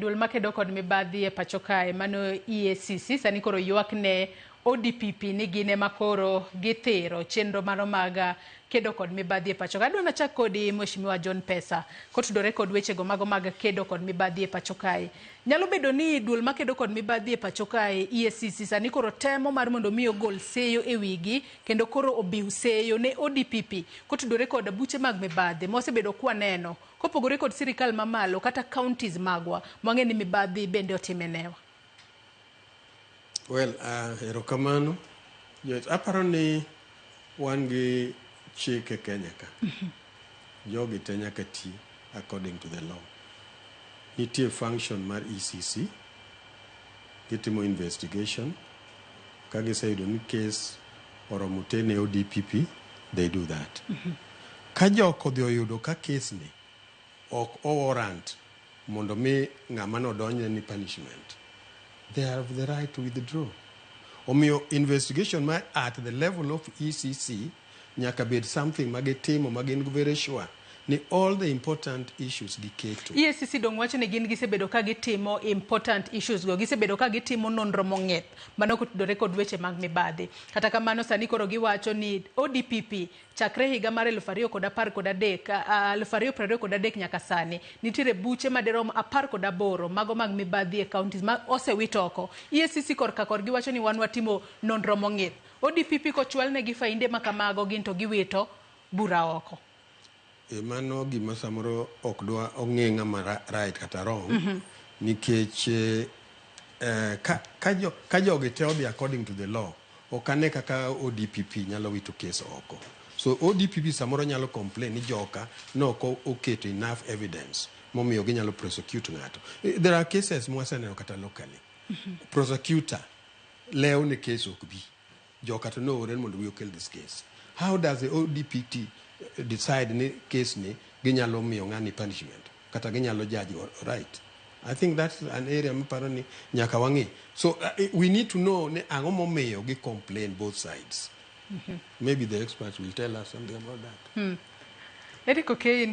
Duol makedo kod mibadhi e pacho kae, mano EACC, sani koro ywak ne ODPP ni gin ema koro githiro chenro mano mag kedo kod mibadhi e pacho ka. Adwa nachak kodi, Mheshimiwa John Pesa, kotudore kod wechego mago mag kedo kod mibadhi e pacho kae. Nyalo bedo ni duol makedo kod mibadhi e pacho kae, EACC, sani koro temo mar mondo mi ogol seyo e wigi kendo koro obiw seyo ne ODPP kotudore kod buche mag mibadhi mosebedo kwaneno kopogore kod sirikal mamalo kata counties magwa mwang'e ni mibadhi bende otime newa. Well, erokamano. Joyce, aparo ni wan gi chik e Kenya ka. Jogi te nyaka ti according to the law. Nitie function mar ECC, gitimo investigation. Ka giseyudo ni case oromo tene ODPP, they do that. Ka jok odhi oyudo ka case ni ok o warrant mondo mi ng'ama nodonjne ni punishment, they have the right to withdraw. Omiyo investigation mar at the level of ECC nyaka bed something ma gitimo ma gin very sure ni all the important issues giketo. EACC dong wacho ni gin gisebedo ka gitimo important issues go, gisebedo ka gitimo nonro mong'ith mano kotudore kod weche mag mibadhi. Kata kamano, sani koro giwacho ni ODPP chakre higa mar 2013, 2023 nyaka sani nitiere buche madirom 18 mago mag mibadhi e counties ma osewit oko. EACC korka korgi wacho ni wan watimo nonro mong'ith. ODPP kochwalnegi fainde ma kamago, gin to giwito bura oko. E mano gima samoro ok dwa ong'e ng'ama right kata wrong nikech ka jogi te odhi according to the law, ok ane kaka ODPP nyalo wito case oko. So ODPP samoro nyalo complain ni joka nok oketo enough evidence momiyo ginyalo prosecute ng'ato. There are cases mwaseneno kata locally, prosecutor lewo ne case ok bi, joka to noore mondo bi okel this case. How does the ODPP decide ni case ni ginyalo miyo ng'ani punishment kata ginyalo judge right? I think that's an area maparo ni nyaka wang'i. So we need to know ni ang'o momiyo gi complain both sides. Maybe the experts will tell us something about that. Eric Okeyin.